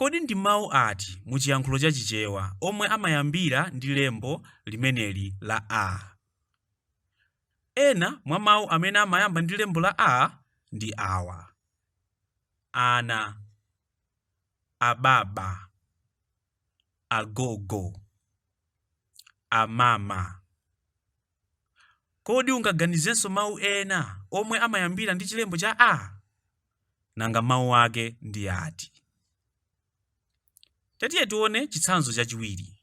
Kodi ndi mawu ati mu chiyankhulo cha Chichewa omwe amayambira ndi lembo limeneli la A? Ena mwa mawu amene amayamba ndi lembo la A ndi awa, ana, ababa, agogo, amama. Kodi ungaganizenso mawu ena omwe amayambira ndi chilembo cha A? Nanga mawu ake ndi ati? Tatiye tione chitsanzo chachiwiri.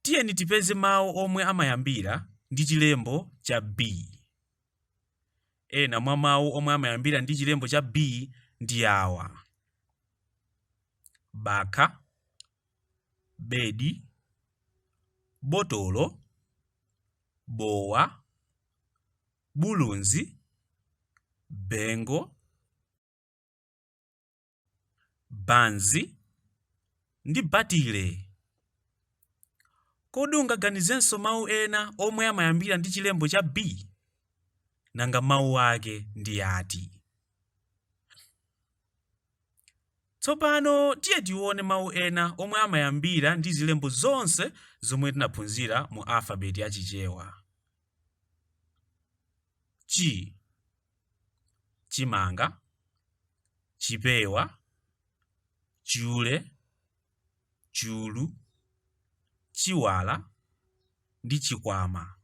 Tiyeni tipeze mawu omwe amayambira ndi chilembo cha B. Ena mwa mawu omwe amayambira ndi chilembo cha B ndi awa: bakha, bedi, botolo, bowa, bulunzi, bengo, banzi ndi batile. Kodi ungaganizenso mawu ena omwe amayambira ndi chilembo cha B? Nanga mawu ake ndi ati? Tsopano tiye tione mawu ena omwe amayambira ndi zilembo zonse zomwe tinaphunzira mu afabeti ya Chichewa. Chi, chimanga, chipewa, chule, chulu, chiwala ndi chikwama.